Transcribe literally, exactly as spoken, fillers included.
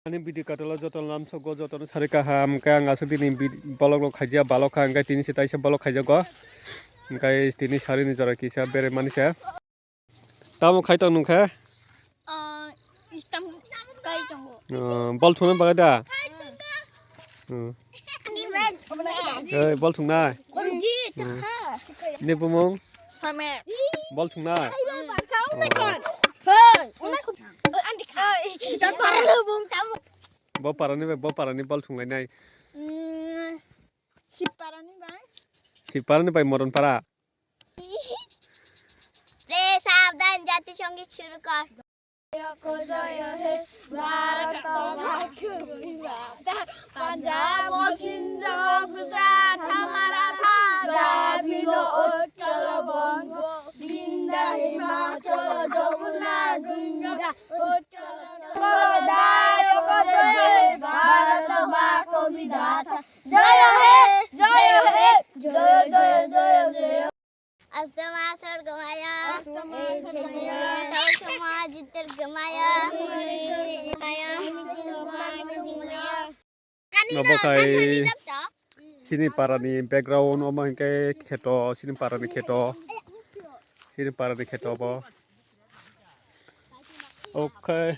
Ani video katalo joto lamsogo, jotono sari kaham, hwnkhe ang aswk dini vid-, vlog rok khaijak balok kha, hwnkhe tini se taisa vlog khaijago, hwnkhe tini sari ni jora kisa bere mani se. Tamo khai tong nung khe? Ah, istam kai tongo. Ah, bol thungna bagwi da? Hmm. Ei, bol thungnai? Hmm. Ni bumung? Bol thungnai? Bo parani bai, bo parani bol thunglainai? Hmm, Sipparani bai. Sipparani bai Moronpara? রে সাবধান, জাতীয় সঙ্গীত শুরু কর। জয় হে ভারত ভাগ্য বিধাতা, পাঞ্জাব সিন্ধু গুজরাট হামারা থা, দ্রাবিড় উৎকল বঙ্গ, বিন্ধ্য হিমাচল যমুনা গঙ্গা, উৎকল দায়ক জয় হে ভারত ভাগ্য বিধাতা। জয় হে, জয় হে, জয়, জয়, জয়, জয়। Astama asor gomaya. Astama asor gomaya. Tau sama jitir gomaya. Gomaya. Gomaya. Obo khai sini parani background omo hwnkhe kheto, sini parani kheto. Sini parani kheto obo. Okhai.